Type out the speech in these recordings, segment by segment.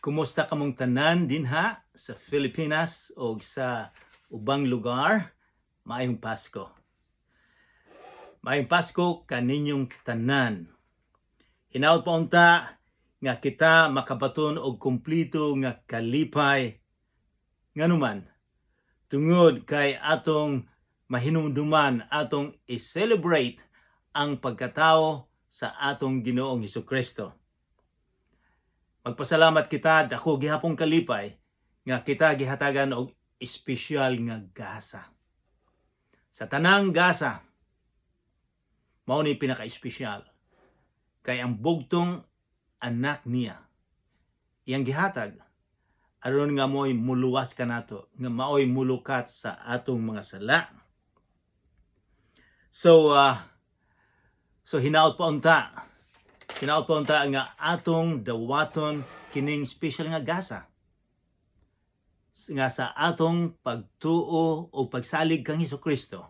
Kumusta kamong tanan dinha sa Pilipinas o sa ubang lugar? Maayong Pasko. Maayong Pasko kaninyong tanan. Hinaot pa unta nga kita makabaton og kumplito nga kalipay, nganuman tungod kay atong mahinumduman, atong i-celebrate ang pagkatao sa atong Ginoong Hesus. Magpasalamat kita, dako gihapong kalipay nga kita gihatagan og espesyal nga gasa. Sa tanang gasa, mao ni pinaka-espesyal kay ang bugtong anak niya iyang gihatag aron nga mo'y muluwas kanato, nga maoy mulukat sa atong mga sala. So hinaot pa unta nga atong dawaton kining special nga gasa nga sa atong pagtuo o pagsalig kang Hesus Kristo,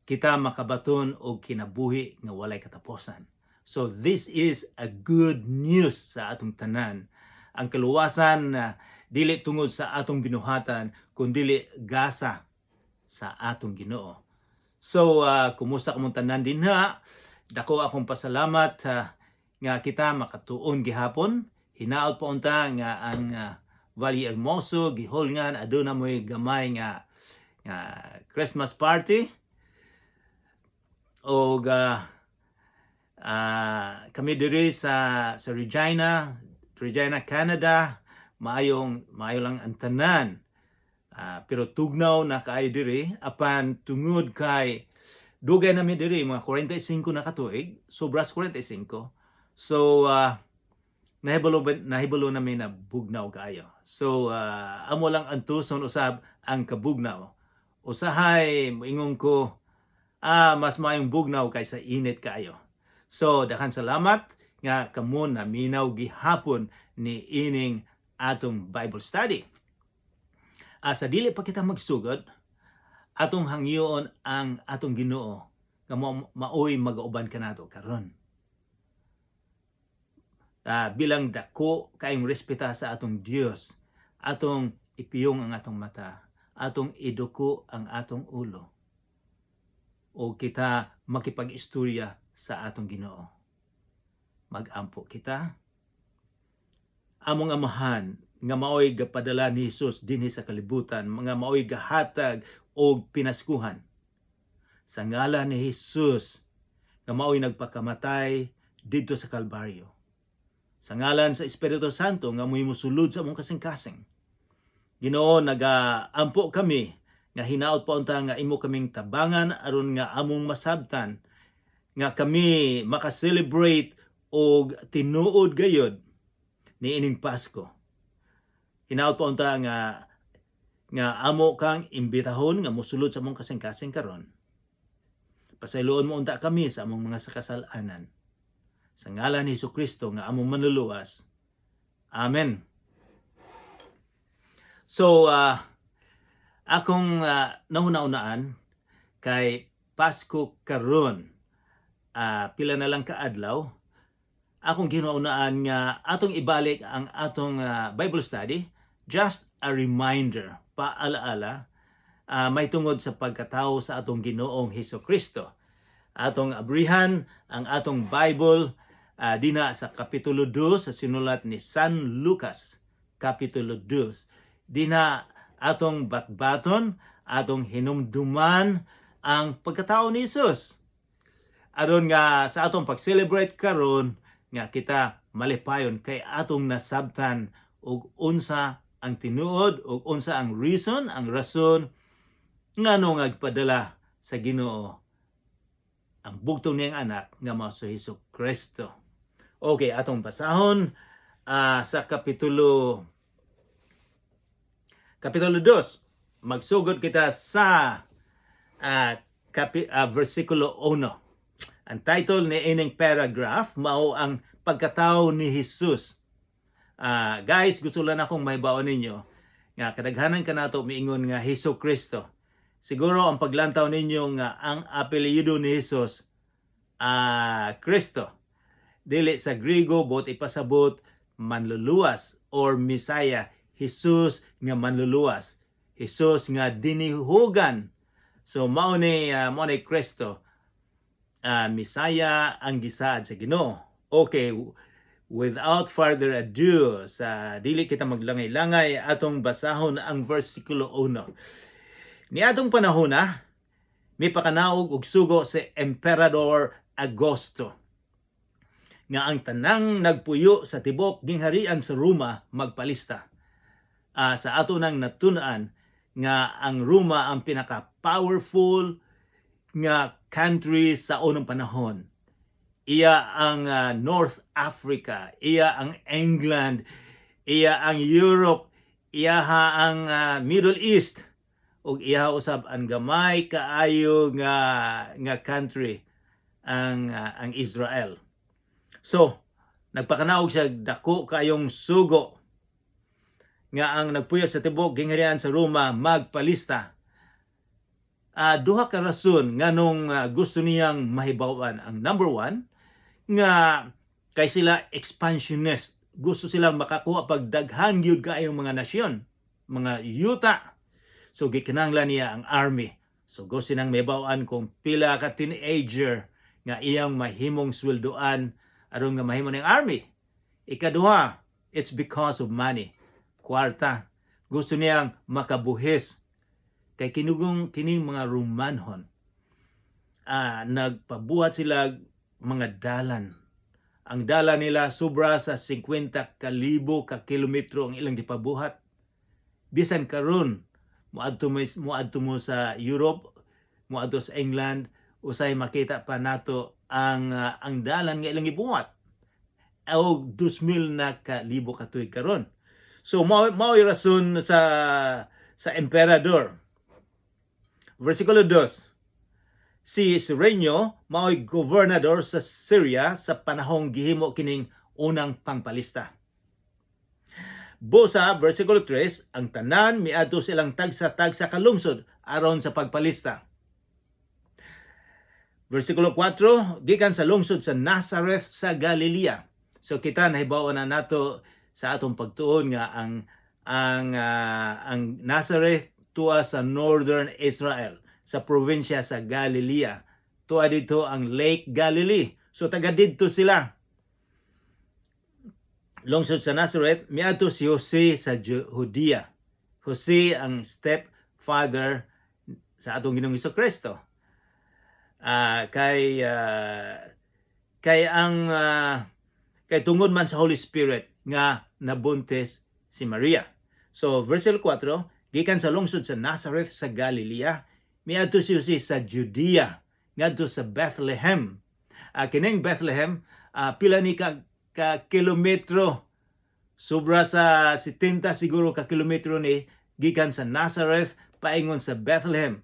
kita makabaton og kinabuhi nga walay katapusan. So this is a good news sa atong tanan. Ang kaluwasan na dili tungod sa atong binuhatan kundili gasa sa atong Ginoo. So kumusta kamong tanan dinha? Dako akong pasalamat nga kita makatuon gihapon. Hinaot pa unta nga ang Valle Hermoso gihulngan, aduna mo'y gamay nga Christmas party og kami diri sa Regina, Regina, Canada, maayong maayo lang ang tanan. Pero tugnaw na kaayo diri, apan tungod kay dugay nami diri, mga 45 na katuig, sobras 45. So nahibalo nami na bugnaw kaayo. So amo lang antuson usab ang kabugnaw. Usahay moingon ko, mas maayong bugnaw kaysa init kaayo. So daghan salamat nga kamo naminaw gihapon ni ining atong Bible study. Sa dili pa kita magsugod, atong hangyoon ang atong Ginoo nga maoy magauban kanato karon. Bilang dako kayong respeta sa atong Dios, atong ipiyong ang atong mata, atong iduko ang atong ulo, o kita makipag-istorya sa atong Ginoo. Magampo kita. Among Amahan nga maoy gapadala ni Hesus dinhi sa kalibutan, mga maoy gahatag og pinaskuhan. Sa ngalan ni Hesus nga maoy nagpakamatay didto sa Kalbaryo. Sa ngalan sa Espiritu Santo nga mo'y musulod sa among kasing-kasing. Ginoo, nagaampo kami nga hinaot pa unta nga imo kaming tabangan aron nga among masabtan nga kami maka-celebrate og tinuod gayod ni ining Pasko. Hinaot pa unta nga amo kang imbitahon nga mosulod sa among kasing-kasing karon. Pasayloon mo unta kami sa among mga kasalanan. Sa ngalan ni Hesus Kristo nga among manluluwas. Amen. So, akong nahuna-unaan kay Pasko karon. Pila na lang kaadlaw. Akong gihuna-hunaan nga atong ibalik ang atong Bible study, just a reminder, paalaala may tungod sa pagkatao sa atong Ginoong Hesus Kristo. Atong abrihan ang atong Bible dina sa Kapitulo 2 sa sinulat ni San Lucas, Kapitulo 2. Dina atong batbaton, atong hinumduman ang pagkatao ni Jesus. Aron nga sa atong pag-celebrate karon nga kita malipayon kay atong nasabtan og unsa ang tinuod ug unsa ang reason, ang rason ngano nga gipadala sa Ginoo ang bugtong niyang anak nga mao si Hesus Kristo. Okay, atong basahon sa kapitulo 2. Magsugod kita sa versikulo 1. Ang title ni ining paragraph mao ang pagkatao ni Jesus. Guys, gusto lang akong mahibaw ninyo nga kadaghanan kanato miingon nga Hesus Kristo. Siguro ang paglantaw ninyo nga ang apelyido ni Jesus Kristo. Dili, sa Griego, buot ipasabot Manluluwas or Messiah, Jesus nga manluluwas, Jesus nga dinihugan. So mao ni Kristo, Messiah ang gisaad sa Ginoo. Okay, without further ado, sa dili kita maglangay-langay, atong basahon ang versikulo 1. Niadtong panahona, mipakanaog og sugo si Emperador Augusto nga ang tanang nagpuyo sa tibok gingharian sa Roma magpalista. Sa ato nang natun-an nga ang Roma ang pinaka-powerful nga country sa unang panahon. Iya ang North Africa, iya ang England, iya ang Europe, iya ang Middle East ug iya usab ang gamay kaayo nga country ang Israel. So, nagpakanaog siya dako kayong sugo nga ang nagpuyo sa tibok gingharian sa Roma magpalista. Duha ka rason nganong gusto niyang mahibaw-an. Ang number one, nga kay sila expansionist. Gusto silang makakuha pag daghan gyud kaayong mga nasyon, mga yuta. So gikinahanglan niya ang army. So gusto nang mahibaw-an kung pila ka teenager nga iyang mahimong sweldoan aron nga mahimo ning army. Ikaduha, it's because of money. Kwarta. Gusto niyang makabuhis kay kinugong kining mga Romanhon, nagpabuhat sila mga dalan. Ang dalan nila sobra sa 50 kalibo ka kilometro ang ilang gipabuhat. Bisan karon moadto mo sa Europe, moadto sa England, usay makita pa nato ang dalan nga ilang gibuhat. O 2,000 na ka libo ka tuig karon. So mao rason sa emperador. Versikulo 2. Si Sirenio mao'y gobernador sa Syria sa panahong gihimo kining unang pangpalista. Busa, versikulo 3, ang tanan miadto silang tagsa-tagsa ka lungsod aron sa pagpalista. Versikulo 4, gikan sa lungsod sa Nazareth sa Galilea. So kita nahibaw na nato sa atong pagtuon nga ang Nazareth tuwa sa northern Israel, sa probinsya sa Galilea. Tuwa dito ang Lake Galilee. So taga didto sila. Lungsod sa Nazareth, miadto si Jose sa Judea. Jose ang stepfather sa atong Ginoong Kristo. Kay tungod man sa Holy Spirit nga nabuntis si Maria. So verse 4, gikan sa lungsod sa Nazareth sa Galilea, miadto si Jose sa Judea, ngadto sa Bethlehem. Kining Bethlehem, pila ni ka kilometro, sobra sa 70 siguro ka kilometro ni gikan sa Nazareth paingon sa Bethlehem.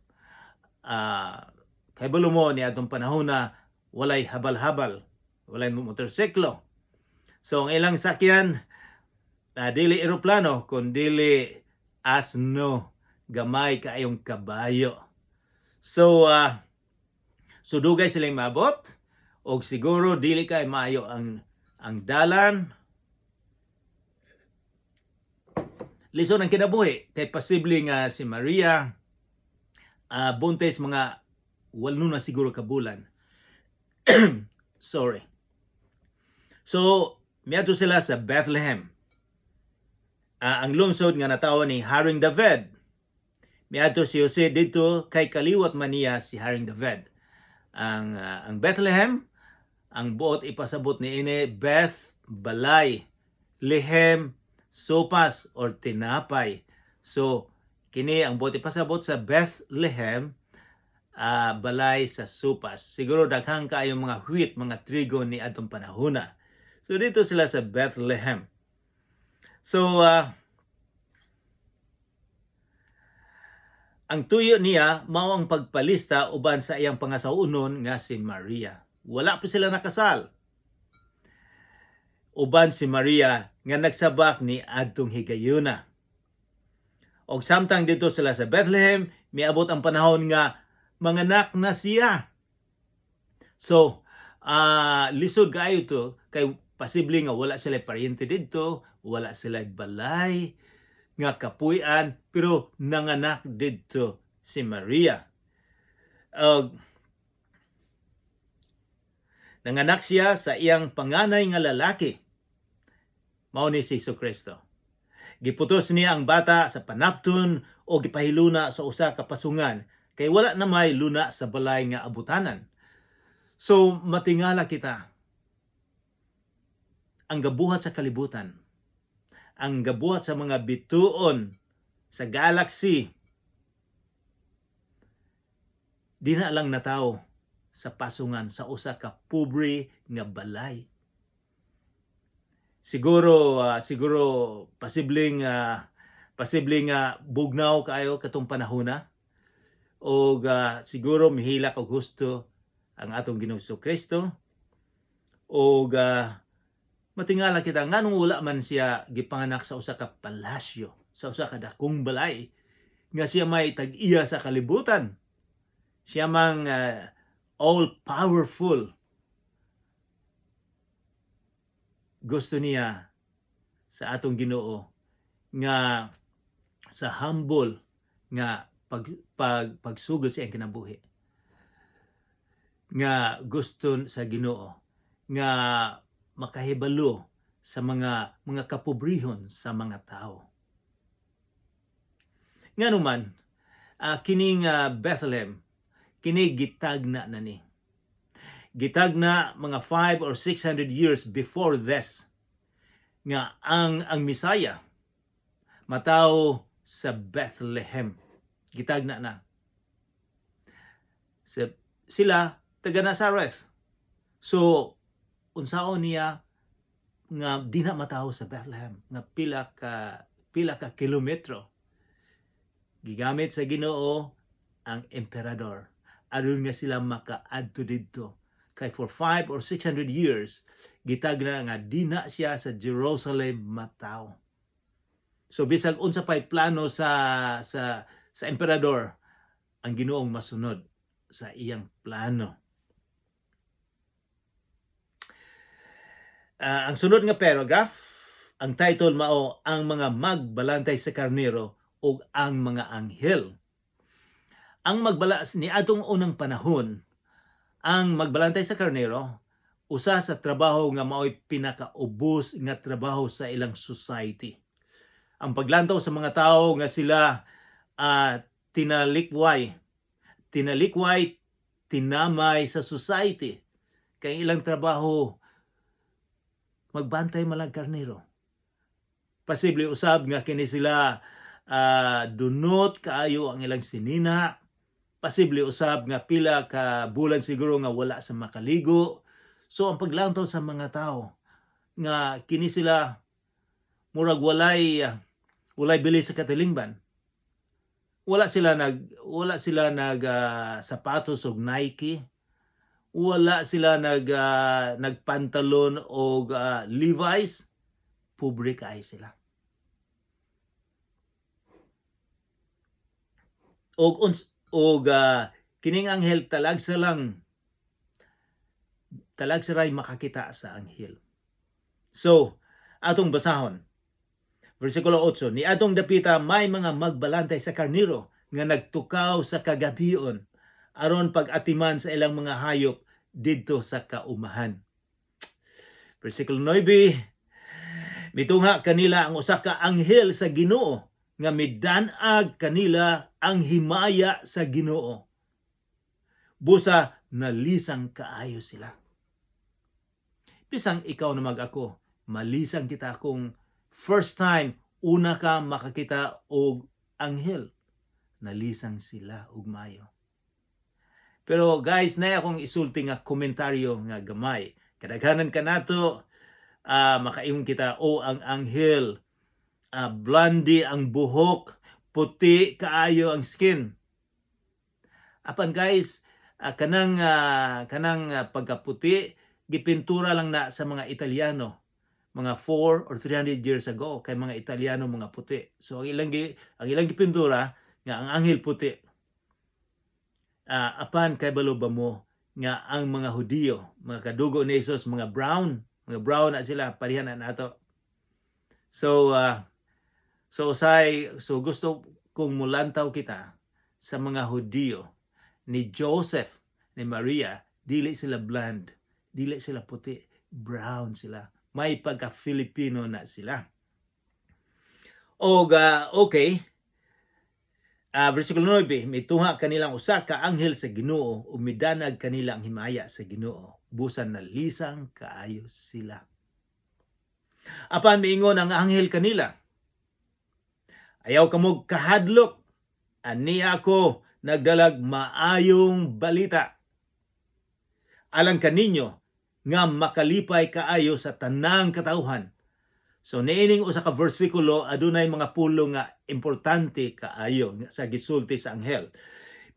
Kay mo ni atong panahon na walay habal-habal, walay motorsiklo. So ang ilang sakyan, dili eroplano kun dili asno, gamay kaayong kabayo. So dugay silang maabot og siguro dili kay maayo ang dalan. Lisod ang kinabuhi kay posible nga si Maria buntis mga 8 na siguro ka bulan. Sorry. So, miadto sila sa Bethlehem. Ang lungsod nga natawo ni Haring David. Miadto si Jose didto kay kaliwat man niya si Haring David. Ang Bethlehem, ang buot ipasabot ni ini Beth balay, Lehem sopas or tinapay. So kini ang buot ipasabot sa Bethlehem, balay sa sopas. Siguro daghang kaayo mga wheat, mga trigo ni atong panahona. So dito sila sa Bethlehem. So ang tuyo niya mao ang pagpalista uban sa iyang pangasawunon nga si Maria. Wala pa sila nakasal. Uban si Maria nga nagsabak ni adtong higayuna. Og samtang dito sila sa Bethlehem, miabot ang panahon nga manganak na siya. So, lisod kaayo to kay Posible nga wala sila paryente didto, wala sila balay nga kapuy-an, pero nanganak didto si Maria. Og nanganak siya sa iyang panganay nga lalaki. Mao ni si Kristo. Giputos niya ang bata sa panapton o gipahiluna sa usa ka pasungan kay wala na may luna sa balay nga abutanan. So matingala kita ang gabuhat sa kalibutan, ang gabuhat sa mga bituon sa galaxy, di na lang natawo sa pasungan sa usa ka pobre nga balay. Siguro posibleng bugnaw kaayo katong panahona og siguro mihilak og husto ang atong Ginoong Kristo og matingala kita nganong wala man siya gipanganak sa usa ka palasyo, sa usa ka dakong balay nga siya may tag-iya sa kalibutan. Siya mang all powerful. Gusto niya sa atong Ginoo nga sa humble nga pag, pag pagsugod sa iyang kinabuhi, nga gusto sa Ginoo nga makahibalo sa mga kapobrehon sa mga tao. Ngano man kining Bethlehem, kini gitagna na ni. Gitagna mga 5 or 600 years before this nga ang Misaya matawo sa Bethlehem. Gitagna na. Sila taga Nazareth. So unsaon niya nga di na matawo sa Bethlehem nga pila ka kilometro? Gigamit sa Ginoo ang emperador aron nga sila makaadto didto kay for 5 or 600 years gitagna nga dina siya sa Jerusalem matawo. So bisag unsa pay plano sa emperador, ang Ginoong masunod sa iyang plano. Ang sunod nga paragraph, ang title mao "Ang mga magbalantay sa karnero ug ang mga anghel". Ang magbala ni atong unang panahon, ang magbalantay sa karnero, usa sa trabaho nga mao'y pinakaubos nga trabaho sa ilang society. Ang paglantaw sa mga tao nga sila tinalikway, tinamay sa society. Kay ilang trabaho magbantay malag karnero. Posible usab nga kini sila dunot kaayo ang ilang sinina. Posible usab nga pila ka bulan siguro nga wala sa makaligo. So ang paglantaw sa mga tao nga kini sila murag walay bili sa katilingban. Wala sila nag sapatos og Nike. Wala sila nagpantalon og Levi's. Pobre kaayo sila. Og kining anghel talagsa ray makakita sa anghel. So, atong basahon. Versikulo 8, "Ni atong dapita may mga magbalantay sa karnero nga nagtukaw sa kagabion aron pag-atiman sa ilang mga hayop didto sa kaumahan." Versikulo 9, "Mitungha kanila ang usa ka anghel sa Ginoo nga midan-ag kanila ang himaya sa Ginoo. Busa nalisang kaayo sila." Bisang ikaw na mag ako, malisang kita kung first time una ka makakita og anghel. Nalisang sila og mayo. Pero guys, na akong isulti nga komentaryo nga gamay. Kadaghanan kanato makaingon kita, "O, ang anghel, blondie ang buhok, puti kaayo ang skin." Apan guys, kanang pagkaputi gipintura lang na sa mga Italiano mga 4 or 300 years ago kay mga Italiano mga puti. So ang ilang gipintura nga ang anghel puti. Apan kay balo ba mo nga ang mga Hudiyo, mga kadugo ni Jesus, mga brown? Mga brown na sila, pareha na nato. So usahay, so gusto kong mulantaw kita sa mga Hudiyo ni Joseph, ni Maria, dili sila blonde, dili sila puti, brown sila. May pagka-Filipino na sila. Og okay, versikulo 9, "Mituha kanilang usa ka anghel sa Ginoo ug midanag kanila ang himaya sa Ginoo. Busan nalisang kaayo sila. Apan miingon ang anghel kanila, 'Ayaw kamog kahadlok, ani ako nagdalag maayong balita alang kaninyo nga makalipay kaayo sa tanang katawhan.'" So niining usa ka bersikulo, adunay mga pulong nga importante kaayo sa gisulti sa anghel.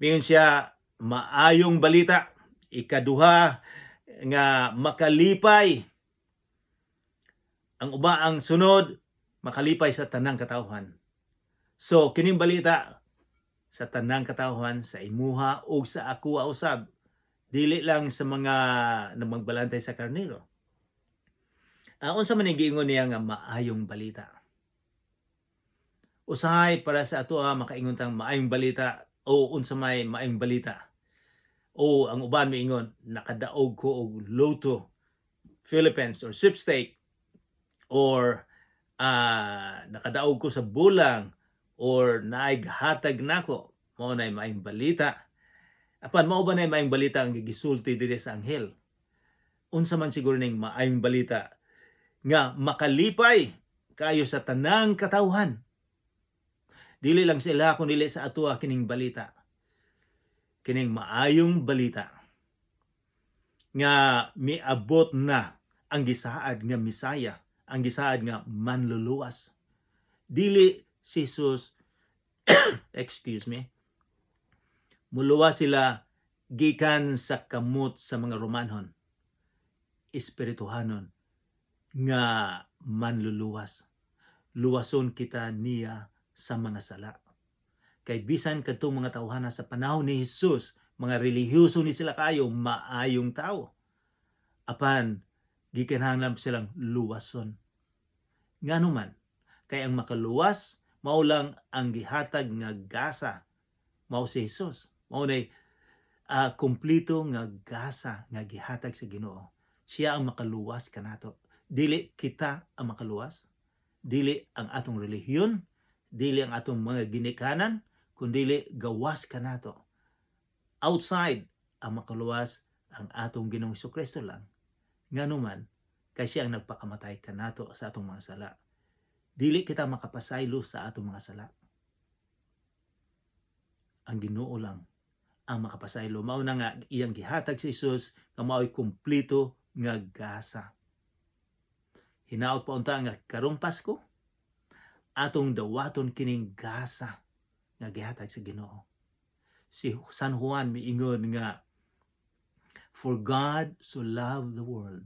Miingon siya, "Maayong balita." Ikaduha, nga makalipay. Ang uba ang sunod, makalipay sa tanang katawhan. So kining balita sa tanang katawhan, sa imuha ug sa ako usab, dili lang sa mga namagbalantay sa karnero. Unsa man giingon niya nga maayong balita? Usahay para sa ato makaingon tang maayong balita o unsa may maayong balita. O ang uban miingon, "Nakadaog ko og Lotto Philippines or sweepstake," or "Nakadaog ko sa bulang," or "Naay hatag nako," mao nay maayong balita. Apan mao ba nay maayong balita ang gisulti diri sa anghel? Unsa man siguro ning maayong balita nga makalipay kayo sa tanang katawhan? Dili lang sila kun dili sa atoa kining balita. Kining maayong balita nga miabot na ang gisaad nga Misaya, ang gisaad nga manluluwas. Dili si Jesus, excuse me, muluwas sila gikan sa kamot sa mga Romanhon. Espirituhanon nga manluluwas. Luwason kita niya sa mga sala. Kay bisan kadtong mga tawhana sa panahon ni Jesus, mga relihiyoso ni sila kayo, maayong tao. Apan gikinahanglan silang luwason. Ngano man, kay ang makaluwas mao lang ang gihatag nga gasa, mao si Jesus. Mao nay kumpleto nga gasa nga gihatag sa Ginoo. Siya ang makaluwas kanato. Dili kita ang makaluwas, dili ang atong relihiyon, dili ang atong mga ginikanan, kundili gawas kanato. Outside ang makaluwas, ang atong Ginoong Kristo lang. Ngano man, kay siya ang nagpakamatay kanato sa atong mga sala. Dili kita makapasaylo sa atong mga sala. Ang Ginoo lang ang makapasaylo. Mao na nga iyang gihatag si Jesus nga mao'y kumpleto nga gasa. Hinaot pa unta nga karong Pasko atong dawaton kining gasa nga gihatag sa Ginoo. Si San Juan miingon nga, "For God so loved the world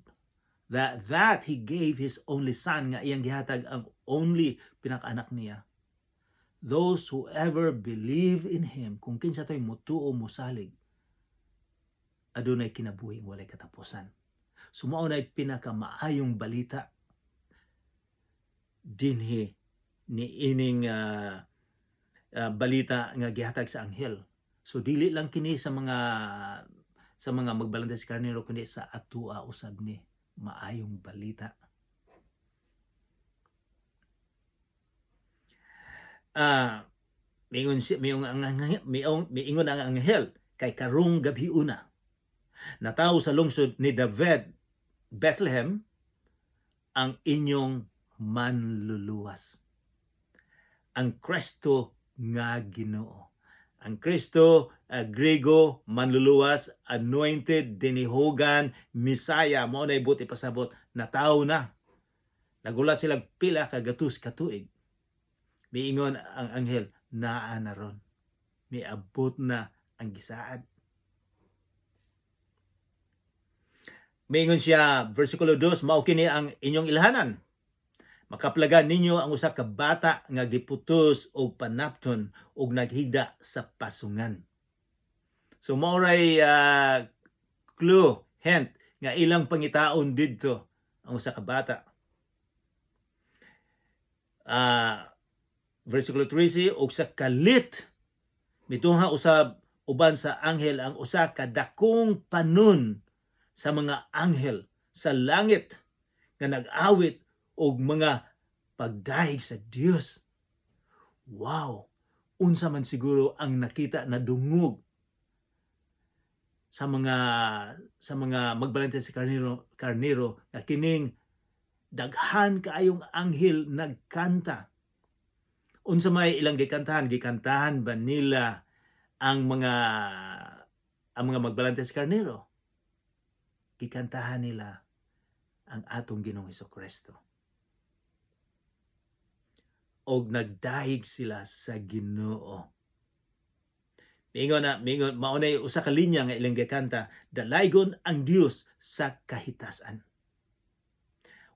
that he gave his only son," nga iyang gihatag ang only pinakaanak niya. "Those who ever believe in him," kung kinsa to'y mutuo, musalig, adunay kinabuhing walay katapusan. So mao nay pinakamaayong balita dinhi ni ining balita nga gihatag sa anghel. So dili lang kini sa mga magbalantay sa karnero kundi sa atua usab ni maayong balita. Miingon si miingon ang miingon ang anghel, "Kay karong gabhiuna natawo sa lungsod ni David, Bethlehem, ang inyong manluluwas, ang Kristo nga Ginoo." Ang Kristo, Griego, manluluwas, anointed, dinihugan, Misaya, mao na ibot ipasabot, natawo na. Nagulat sila pila ka gatus ka tuig. Miingon ang anghel, naa na ron. Miabot na ang gisaad. Miingon siya, versikulo 2, "Mao kini ang inyong ilhanan. Makaplagan ninyo ang usa ka bata nga giputos og panapton ug naghigda sa pasungan." So mao ray clue, hint nga ilang pangitaon didto Ang usa ka bata. Versikulo 13, og sa kalit mituha usab uban sa anghel ang usa ka dakong panon sa mga anghel sa langit nga nag-awit og mga pagdayeg sa Dios. Wow! Unsa man siguro ang nakita na dungog sa mga magbalantay sa karnero nga kining daghan kaayong anghel nagkanta? Unsa may ilang gikantahan? Gikantahan ba nila ang mga magbalantay sa karnero? Gikantahan nila ang atong Ginoong Kristo. Og nagdayeg sila sa Ginoo. Mingon na, mingon, mao nay usa ka linya nga ilang gikanta, "Dalaygon ang Dios sa kahitasan.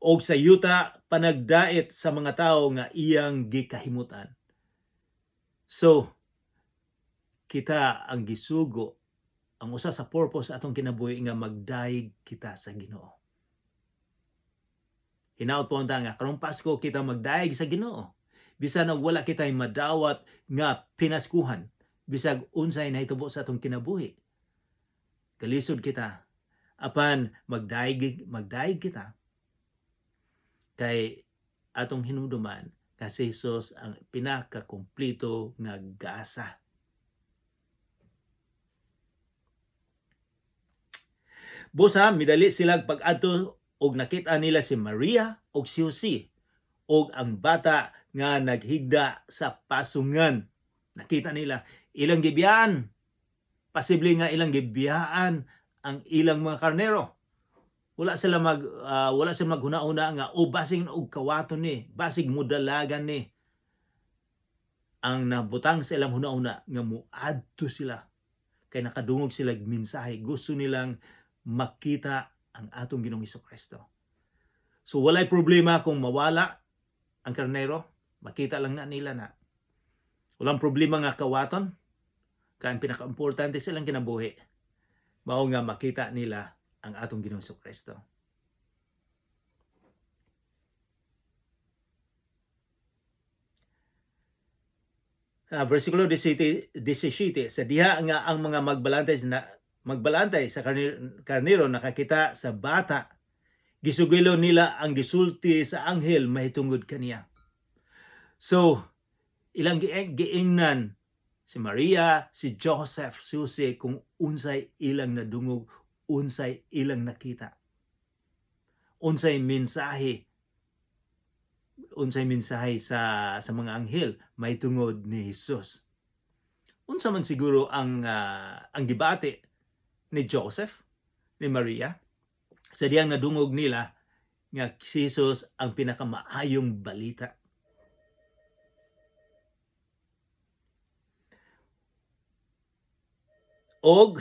Og sa yuta panagdait sa mga tawo nga iyang gikahimutan." So, kita ang gisugo, ang usa sa purpose atong kinabuhi nga magdayeg kita sa Ginoo. Hinaot po unta nga karong Pasko kita magdayeg sa Ginoo. Bisan og wala kitay madawat nga pinaskuhan, bisag unsay nahitabo sa atong kinabuhi. Kalisod kita apan magdayeg, magdayeg kita kay atong hinumduman nga si Jesus ang pinakakumpleto nga gasa. Busa midali sila pag-adto og nakita nila si Maria og si Jose og ang bata nga naghigda sa pasungan. Nakita nila ilang gibiyaan. Posible nga ilang gibiyaan ang ilang mga karnero. Wala sila maghuna-una nga o basig og kawaton ni, basig mudalagan ni. Ang nabutang sa ilang huna-huna nga muadto sila kay nakadungog sila mensahe, gusto nilang makita ang atong Ginoong Kristo. So walay problema kung mawala ang karnero, makita lang na nila na. Walang problema nga kawaton, kay ang pinaka-importante sa ilang kinabuhi, mao nga makita nila ang atong Ginoong Kristo. Versikulo 17, 17, sa diha nga ang mga magbalantay sa karnero nakakita sa bata, gisugilo nila ang gisulti sa anghel mahitungod kaniya. So, ilang giingnan si Maria, si Joseph, si Jose kung unsay ilang nadungog, unsay ilang nakita. Unsay mensahe sa mga anghel mahitungod ni Jesus. Unsa man siguro ang gibati ni Joseph, ni Maria sa diyang nadungog nila nga si Jesus ang pinakamaayong balita? Og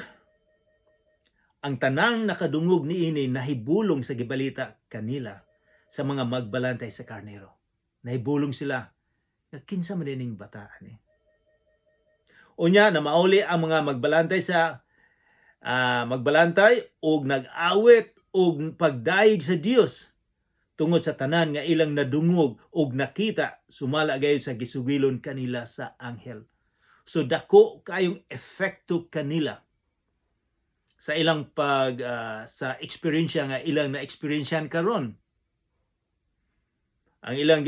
ang tanang nakadungog niini nahibulong sa gibalita kanila sa mga magbalantay sa karnero. Nahibulong sila nga kinsa man ining bataan eh. Unya na mauli ang mga magbalantay sa magbalantay og nag-awit og pagdayeg sa Dios tungod sa tanan nga ilang nadungog og nakita sumala gayud sa gisugilon kanila sa anghel. So dako kayong epekto kanila sa ilang pag sa eksperyensya nga ilang na-experiensyan karon. Ang ilang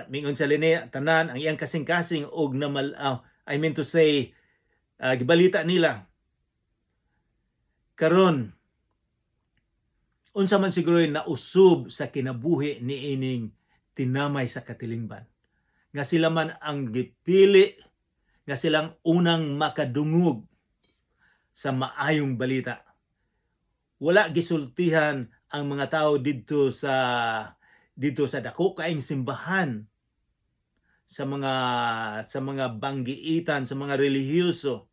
mingon sa linya tanan ang iyang kasing-kasing og namal, I mean to say, gibalita nila. Karon, unsa man siguro nausob sa kinabuhi niining tinamay sa katilingban nga sila man ang gipili nga silang unang makadungog sa maayong balita? Wala gisultihan ang mga tao didto sa dako kaayong simbahan, sa mga banggiitan, sa mga relihiyoso,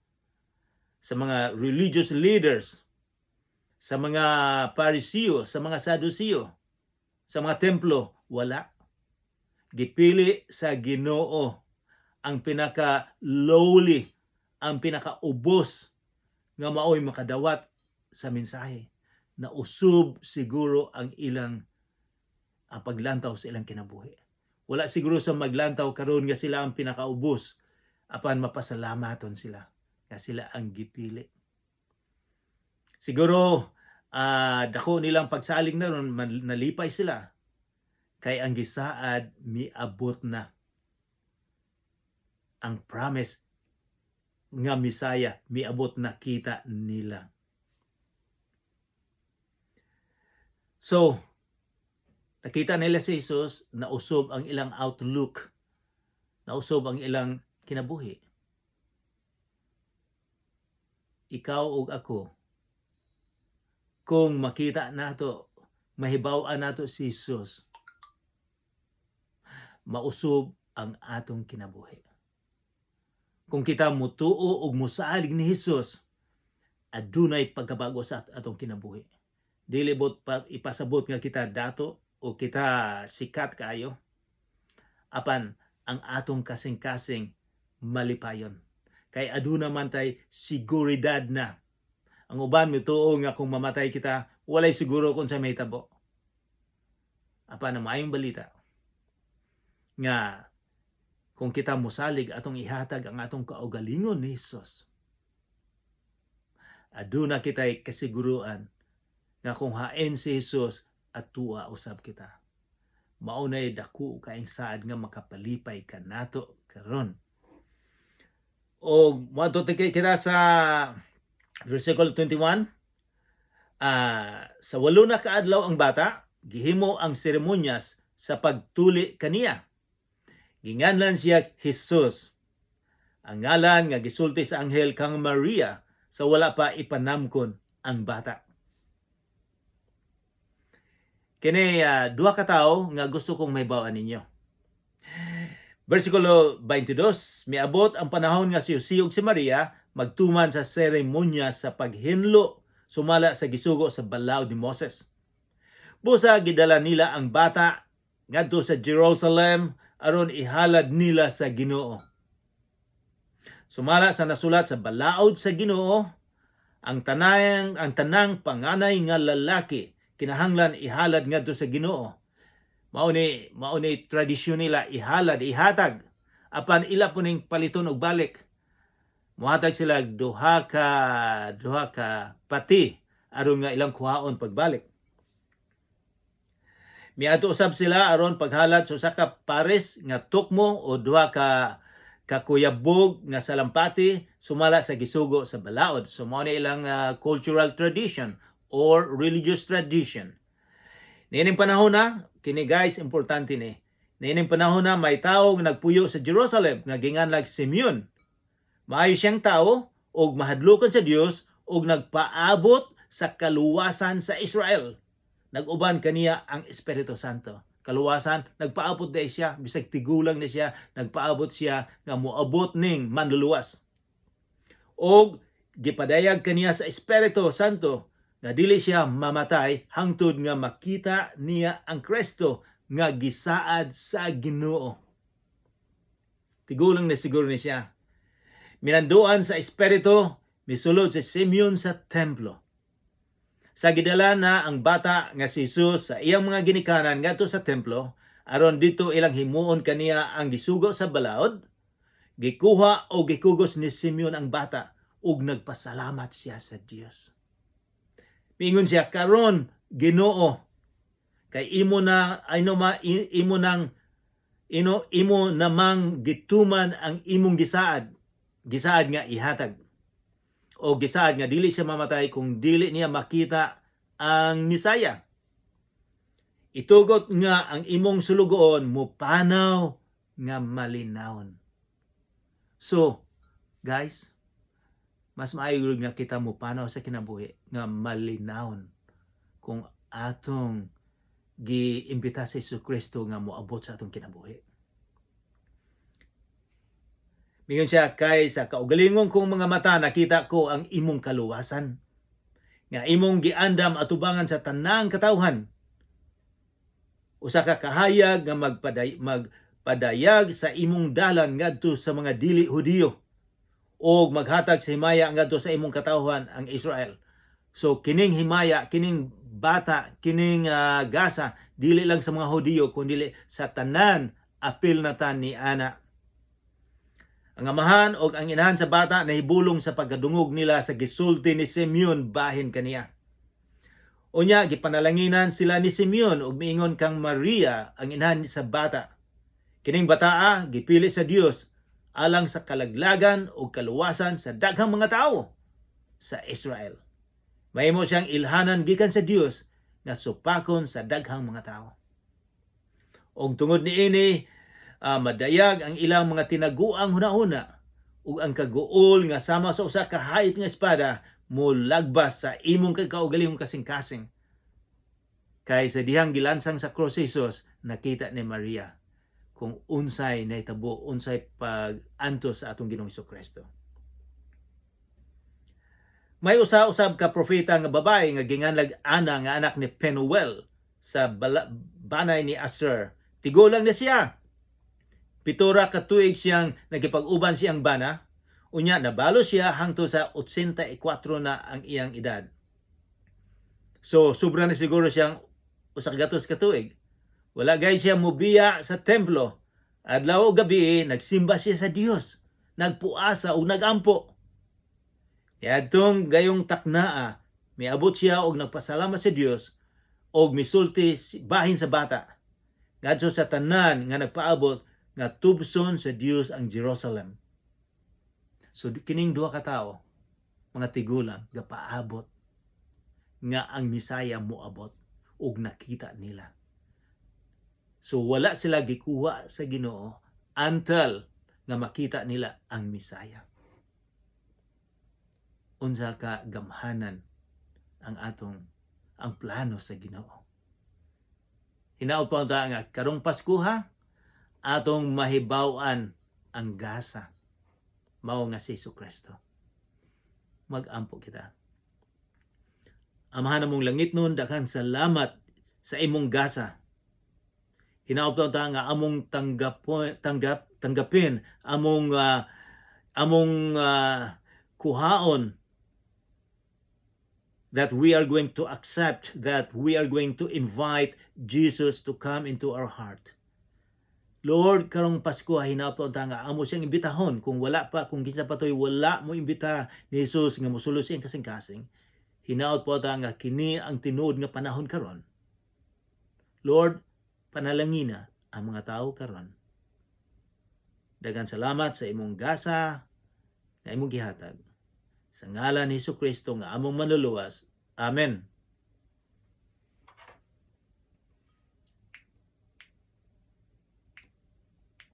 sa mga religious leaders, sa mga Parisiyo, sa mga Sadusiyo, sa mga templo. Wala. Gipili sa Ginoo ang pinaka lowly, ang pinaka ubos nga maoy makadawat sa mensahe. Nausob siguro ang ilang Ang paglantaw sa ilang kinabuhi. Wala siguro sa maglantaw karon nga sila ang pinakaubos, apan mapasalamaton sila nga sila ang gipili. Siguro dako nilang pagsalig na ron, nalipay sila kay ang gisaad miabot na. Ang promise nga Misaya miabot, nakita nila. So, nakita nila si Jesus, nausob ang ilang outlook, nausob ang ilang kinabuhi. Ikaw ug ako, kung makita nato, mahibaw-an nato si Jesus, mausob ang atong kinabuhi. Kung kita mutuo ug musalig ni Jesus, adunay pagkabago sa atong kinabuhi. Dili bot pa ipasabot nga kita dato o kita sikat kaayo. Apan ang atong kasing-kasing malipayon. Kay aduna man tay siguridad na. Ang uban mituo nga kung mamatay kita, walay siguro kung sa mahitabo. Apan ang maayong balita nga kung kita musalig, atong ihatag ang atong kaugalingon ni Jesus, aduna kita'y kasiguruan nga kung hain si Jesus at tuwa usab kita. Maunay dako kaayong saad nga makapalipay kanato karon. O moadto kita sa versikulo 21. Sa 8 na kaadlaw ang bata, gihimo ang seremonyas sa pagtuli kaniya. Ginganlan siya Jesus, ang ngalan nga gisulti sa anghel kang Maria sa wala pa ipanamkon ang bata. Kini duha ka tawo nga gusto kong mahibaw-an ninyo. Versikulo 22, miabot ang panahon nga si Jose ug si Maria magtuman sa seremonya sa paghinlo sumala sa gisugo sa balaod ni Moses. Busa gidala nila ang bata ngadto sa Jerusalem aron ihalad nila sa Ginoo. Sumala sa nasulat sa balaod sa Ginoo, ang tanang panganay nga lalaki kinahanglan ihalad ngadto sa Ginoo. Mao ni tradisyon nila, ihalad, ihatag. Apan ila po ning paliton og balik. Muhatag sila duha ka pati aron nga ilang kuhaon pagbalik. Miadto usab sila aron paghalad sa usa ka pares nga tukmo o duha ka kakuyabog nga salampati sumala sa gisugo sa balaod. So mao ni ilang cultural tradition or religious tradition. Niining panahon na, kini guys, importante ni. Niining panahon na, may tawo nga nagpuyo sa Jerusalem nga ginganlag Simeon. Maayo siyang tao ug mahadlokon sa Dios ug nagpaabot sa kaluwasan sa Israel. Nag-uban kaniya ang Espiritu Santo. Kaluwasan, nagpaabot dai siya, bisag tigulang na siya, nagpaabot siya nga moabot ning manluluwas. Og gipadayag kaniya sa Espiritu Santo nga dili siya mamatay hangtod nga makita niya ang Kristo nga gisaad sa Ginoo. Tigulang na siguro ni siya. Minanduan sa Espiritu, misulod si Simeon sa templo. Sa gidala na ang bata nga si Jesus sa iyang mga ginikanan ngadto sa templo, aron dito ilang himuon kaniya ang gisugo sa balaod, gikuha o gikugos ni Simeon ang bata ug nagpasalamat siya sa Dios. Miingon siya, "Karon, Ginoo, kay imo na ay no ma imo nang ino imo namang gituman ang imong gisaad," gisaad nga ihatag o gisaad nga dili siya mamatay kung dili niya makita ang Misaya. "Itugot nga ang imong sulugoon mupanaw nga malinawon." So, guys, mas maayo nga kita mupanaw sa kinabuhi nga malinawon kung atong giimbita si Hesus Kristo nga moabot sa atong kinabuhi. Mingon siya, "Kay sa kaugalingon kong mga mata nakita ko ang imong kaluwasan nga imong giandam atubangan sa tanang katawhan. Usa ka kahayag nga magpadayag sa imong dalan ngadto sa mga dili Hudiyo og maghatag sa himaya ngadto sa imong katawhan ang Israel." So kining himaya, kining bata, kining gasa dili lang sa mga Hudiyo kundi sa tanan, apil na ta ni ana. Ang amahan o ang inahan sa bata nahibulong sa pagkadungog nila sa gisulti ni Simeon bahin kaniya. Unya gipanalanginan sila ni Simeon ug miingon kang Maria, ang inahan sa bata: "Kining bataa gipili sa Dios alang sa kalaglagan ug kaluwasan sa daghang mga tawo sa Israel. Mahimo siyang ilhanan gikan sa Dios nga supakon sa daghang mga tawo. Og tungod niini madayag ang ilang mga tinaguang hunahuna ug ang kaguol nga sama sa usa ka hait nga espada molagbas sa imong kaugalingong kasing-kasing." Kay sa dihang gilansang sa cross si Jesus, nakita ni Maria kung unsay nahitabo, unsay pag-antos sa atong Ginoong Kristo. May usa usab ka propeta nga babae nga ginganlag Ana nga anak ni Penuel sa banay ni Aser. Tigulang na siya. 7 ra ka tuig siyang nagipag-uban siyang bana. Unya nabalo siya hangtod sa 84 na ang iyang edad. So sobra na siguro siyang 100 ka tuig. Wala gay siya mubiya sa templo. Adlaw o gabi nagsimba siya sa Dios. Nagpuasa ug nagampo. Niadtong gayong taknaa, miabot siya og nagpasalamat sa Dios og misulti bahin sa bata ngadto sa tanan nga nagpaabot nga tubson sa Dios ang Jerusalem. So kining duha ka tawo, mga tigulang, gapaabot nga ang Misaya moabot ug nakita nila. So wala sila gikuha sa Ginoo until nga makita nila ang Misaya. Unsa ka gamhanan ang atong ang plano sa Ginoo. Hinaot pa ta nga karong Paskuha atong mahibaw-an ang gasa mao nga si Kristo. Mag-ampo kita. Amahan namong langitnon, daghang salamat sa imong gasa. Hinaot ta nga among tanggapin, among kuhaon, that we are going to accept, that we are going to invite Jesus to come into our heart. Lord, karong Pasko, hinaot ta nga amo siyang imbitahon kung wala pa, kung kinsa pa to'y wala mo imbita ni Jesus nga mosulod sa iyang kasing-kasing. Hinaot po ta nga kini ang tinuod nga panahon karon. Lord, panalangina ang mga tao karon. Daghang salamat sa imong gasa nga imong gihatag. Sa ngalan ni Hesus Kristo nga among manluluwas. Amen.